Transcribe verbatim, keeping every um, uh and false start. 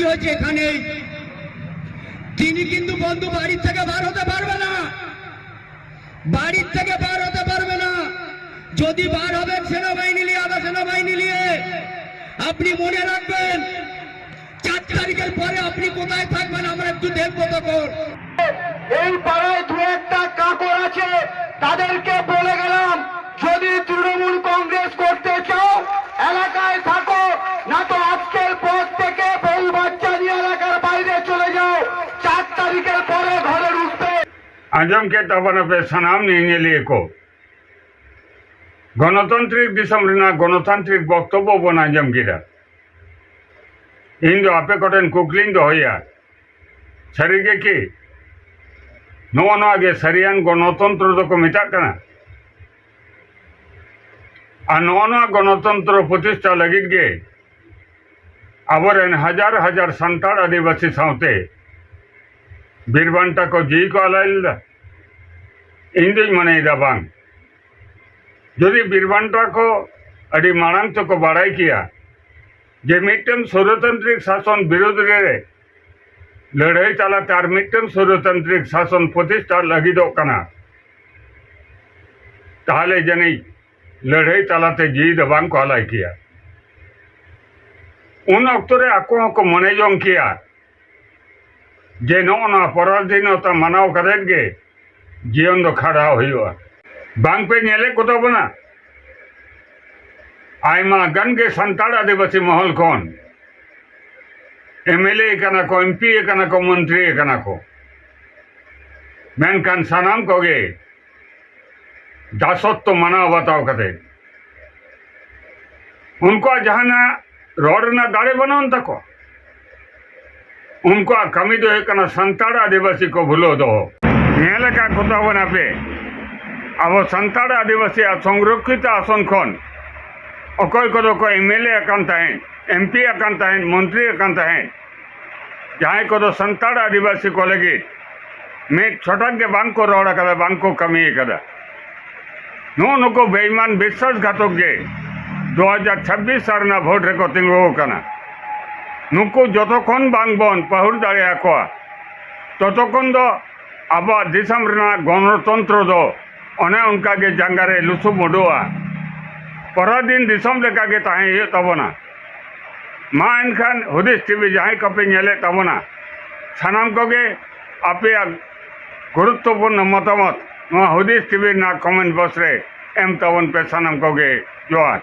হয়েছে এখানেই। তিনি কিন্তু বন্ধু বাড়ির থেকে বার হতে পারবে না, বাড়ির থেকে বার হতে পারবে না। যদি বার হবেন সেনাবাহিনী নিয়ে, আধা সেনাবাহিনী নিয়ে, আপনি মনে রাখবেন, চার তারিখের পরে আপনি কোথায় থাকবেন আমরা একটু দেখবো তখন। এই পাড়ায় দু একটা কাকর আছে, তাদেরকে বলে গেলাম, যদি তৃণমূল কংগ্রেস করতে চাও, এলাকায় থাকো, না তো আজকের পর থেকে বউ বাচ্চা নিয়ে এলাকার বাইরে চলে যাও। চার তারিখের পরে ঘরে ঢুকবে। ᱟᱸᱡᱚᱢ ᱠᱮᱫ ᱛᱟᱵᱚᱱᱟᱯᱮ ᱥᱟᱱᱟᱢ ᱧᱮᱧᱮᱞᱤᱭᱟᱹ ᱠᱚ, ᱜᱚᱱᱚᱛᱟᱱᱛᱨᱤᱠ ᱫᱤᱥᱚᱢ ᱨᱮᱱᱟᱜ ᱜᱚᱱᱚᱛᱟᱱᱛᱨᱤᱠ ᱵᱚᱠᱛᱚᱵᱵᱚ ᱵᱚᱱ ᱟᱸᱡᱚᱢ ᱠᱮᱫᱟ᱾ ᱤᱧ ᱫᱚ ᱟᱯᱮ ᱠᱚᱴᱷᱮᱱ ᱠᱩᱠᱞᱤᱧ ᱫᱚᱦᱚᱭᱟ, ᱥᱟᱹᱨᱤ ᱜᱮ ᱠᱤ ᱱᱚᱜᱼᱚ ᱱᱚᱣᱟ ᱜᱮ ᱥᱟᱹᱨᱤᱭᱟᱱ ᱜᱚᱱᱚᱛᱚᱱᱛᱨᱚ ᱫᱚᱠᱚ ᱢᱮᱛᱟᱜ ᱠᱟᱱᱟ? ᱟᱨ ᱱᱚᱜᱼᱚ ᱱᱚᱣᱟ ᱜᱚᱱᱚᱛᱚᱱᱛᱨᱚ ᱯᱨᱚᱛᱤᱥᱴᱷᱟ ᱞᱟᱹᱜᱤᱫ ᱜᱮ ᱟᱵᱚᱨᱮᱱ ᱦᱟᱡᱟᱨ ᱦᱟᱡᱟᱨ ᱥᱟᱱᱛᱟᱲ ᱟᱹᱫᱤᱵᱟᱹᱥᱤ ᱥᱟᱶᱛᱮ ᱵᱤᱨ ᱵᱟᱱᱴᱟ ᱠᱚ ᱡᱤᱣᱤ ᱠᱚ ᱟᱞᱟᱭ ᱞᱮᱫᱟ? ᱤᱧ ᱫᱩᱧ ᱢᱚᱱᱮᱭᱮᱫᱟ ᱵᱟᱝ᱾ ᱡᱩᱫᱤ ᱵᱤᱨ ᱵᱟᱱᱴᱟ ᱠᱚ ᱟᱹᱰᱤ ᱢᱟᱲᱟᱝ ᱛᱮᱠᱚ ᱵᱟᱲᱟᱭ ᱠᱮᱭᱟ ᱡᱮ ᱢᱤᱫᱴᱟᱝ ᱥᱚᱨᱚᱛᱟᱱᱛᱨᱤᱠ ᱥᱟᱥᱚᱱ ᱵᱤᱨᱩᱫᱷ ᱨᱮ ᱞᱟᱹᱲᱦᱟᱹᱭ ᱛᱟᱞᱟᱛᱮ ᱟᱨ ᱢᱤᱫᱴᱟᱝ ᱥᱚᱨᱚᱛᱟᱱᱛᱨᱤᱠ ᱥᱟᱥᱚᱱ ᱯᱨᱚᱛᱤᱥᱴᱷᱟ ᱞᱟᱹᱜᱤᱫᱚᱜ ᱠᱟᱱᱟ, ᱛᱟᱦᱞᱮ ᱡᱟᱹᱱᱤᱡ ᱞᱟᱹᱲᱦᱟᱹᱭ ᱛᱟᱞᱟᱛᱮ ᱡᱤᱣᱤ ᱫᱚ ᱵᱟᱝ ᱠᱚ ᱟᱞᱟᱭ ᱠᱮᱭᱟ᱾ ᱩᱱ ᱚᱠᱛᱚ ᱨᱮ ᱟᱠᱚ ᱦᱚᱸᱠᱚ ᱢᱚᱱᱮ ᱡᱚᱝ ᱠᱮᱭᱟ ᱡᱮ ᱱᱚᱜᱼᱚ ᱱᱚᱣᱟ ᱯᱚᱨᱟᱫᱷᱤᱱᱚᱛᱟ ᱢᱟᱱᱟᱣ ᱠᱟᱛᱮᱫ ᱜᱮ ᱡᱤᱭᱚᱱ ᱫᱚ ᱠᱷᱟᱸᱰᱟᱣ ᱦᱩᱭᱩᱜᱼᱟ᱾ ᱵᱟᱝ ᱯᱮ ᱧᱮᱞᱮᱫ ᱠᱚ ᱛᱟᱵᱚᱱᱟ? ᱟᱭᱢᱟ ᱜᱟᱱ ᱜᱮ ᱥᱟᱱᱛᱟᱲ ᱟᱹᱫᱤᱵᱟᱹᱥᱤ ᱢᱚᱦᱚᱞ ᱠᱷᱚᱱ ᱮᱢ ᱮᱞ ᱮ ᱠᱟᱱᱟ ᱠᱚ, ᱮᱢ ᱯᱤ ᱠᱟᱱᱟ ᱠᱚ, ᱢᱚᱱᱛᱨᱤ ᱠᱟᱱᱟ ᱠᱚ, ᱢᱮᱱᱠᱷᱟᱱ ᱥᱟᱱᱟᱢ ᱠᱚᱜᱮ ᱫᱟᱥᱚᱛᱛᱚ ᱢᱟᱱᱟᱣ ᱵᱟᱛᱟᱣ ᱠᱟᱛᱮ ᱩᱱᱠᱩᱣᱟᱜ ᱡᱟᱦᱟᱱᱟᱜ ᱨᱚᱲ ᱨᱮᱱᱟᱜ ᱫᱟᱲᱮ ᱵᱟᱹᱱᱩᱜ ᱛᱟᱠᱚᱣᱟ᱾ ᱩᱱᱠᱩᱣᱟᱜ ᱠᱟᱹᱢᱤ ᱫᱚ ᱦᱩᱭᱩᱜ ᱠᱟᱱᱟ ᱥᱟᱱᱛᱟᱲ ᱟᱹᱫᱤᱵᱟᱹᱥᱤ ᱠᱚ ᱵᱷᱩᱞᱟᱹᱣ ᱫᱚᱦᱚ᱾ ᱧᱮᱞ ᱟᱠᱟᱫ ᱠᱚ ᱛᱟᱵᱚᱱᱟᱯᱮ, ᱟᱵᱚ ᱥᱟᱱᱛᱟᱲ ᱟᱹᱫᱤᱵᱟᱹᱥᱤᱭᱟᱜ ᱥᱚᱝᱨᱚᱠᱠᱷᱤᱛ ᱟᱥᱚᱱ ᱠᱷᱚᱱ ᱚᱠᱚᱭ ᱠᱚᱫᱚ ᱠᱚ ᱮᱢ ᱮᱞ ᱮ ᱟᱠᱟᱱ ᱛᱟᱦᱮᱸᱫ, ᱮᱢ ᱯᱤ ᱟᱠᱟᱱ ᱛᱟᱦᱮᱸᱫ, ᱢᱚᱱᱛᱨᱤ ᱟᱠᱟᱱ ᱛᱟᱦᱮᱸᱫ, ᱡᱟᱦᱟᱸᱭ ᱠᱚᱫᱚ ᱥᱟᱱᱛᱟᱲ ᱟᱹᱫᱤᱵᱟᱹᱥᱤ ᱠᱚ ᱞᱟᱹᱜᱤᱫ ᱢᱤᱫ ᱪᱷᱚᱴᱟᱠ ᱜᱮ ᱵᱟᱝ ᱠᱚ ᱨᱚᱲ ᱟᱠᱟᱫᱟ, ᱵᱟᱝ ᱠᱚ ᱠᱟᱹᱢᱤ ᱟᱠᱟᱫᱟ᱾ ᱱᱩᱜᱼᱩ ᱱᱩᱠᱩ ᱵᱮᱭᱤᱢᱟᱱ ᱵᱤᱥᱥᱟᱥᱜᱷᱟᱛᱚᱠ ᱜᱮ ᱫᱩ ᱦᱟᱡᱟᱨ ᱪᱷᱟᱵᱵᱤᱥ ᱥᱟᱞ ᱨᱮᱱᱟᱜ ᱵᱷᱳᱴ ᱨᱮᱠᱚ ᱛᱤᱸᱜᱩ ᱟᱠᱟᱱᱟ᱾ ᱱᱩᱠᱩ ᱡᱚᱛᱚ ᱠᱷᱚᱱ ᱵᱟᱝ ᱵᱚᱱ ᱯᱟᱹᱦᱩᱲ ᱫᱟᱲᱮᱭᱟᱠᱚᱣᱟ, ᱛᱚᱛᱚ ᱠᱷᱚᱱ ᱫᱚ ᱟᱵᱚᱣᱟᱜ ᱫᱤᱥᱚᱢ ᱨᱮᱱᱟᱜ ᱜᱚᱱᱚᱛᱚᱱᱛᱨᱚ ᱫᱚ ᱚᱱᱮ ᱚᱱᱠᱟ ᱜᱮ ᱡᱟᱸᱜᱟ ᱨᱮ ᱞᱩᱥᱩᱵ ᱩᱰᱩᱠᱚᱜᱼᱟ᱾ ᱯᱚᱨᱟᱫᱷᱤᱱ ᱫᱤᱥᱚᱢ ᱞᱮᱠᱟ ᱜᱮ ᱛᱟᱦᱮᱸ ᱦᱩᱭᱩᱜ ᱛᱟᱵᱚᱱᱟ᱾ ᱢᱟ ᱮᱱᱠᱷᱟᱱ ᱦᱩᱫᱤᱥ ᱴᱤᱵᱷᱤ ᱡᱟᱦᱟᱸᱭ ᱠᱚᱯᱮ ᱧᱮᱞᱮᱫ ᱛᱟᱵᱚᱱᱟ, ᱥᱟᱱᱟᱢ ᱠᱚᱜᱮ ᱟᱯᱮᱭᱟᱜ ᱜᱩᱨᱩᱛᱛᱚᱯᱩᱨᱱᱚ ᱢᱚᱛᱟᱢᱚᱛ ᱱᱚᱣᱟ ᱦᱩᱫᱤᱥ ᱴᱤᱵᱷᱤ ᱨᱮᱱᱟᱜ ᱠᱚᱢᱮᱱᱴ ᱵᱚᱠᱥ ᱨᱮ ᱮᱢ ᱛᱟᱵᱚᱱ ᱯᱮ᱾ ᱥᱟᱱᱟᱢ ᱠᱚᱜᱮ ᱡᱚᱦᱟᱨ᱾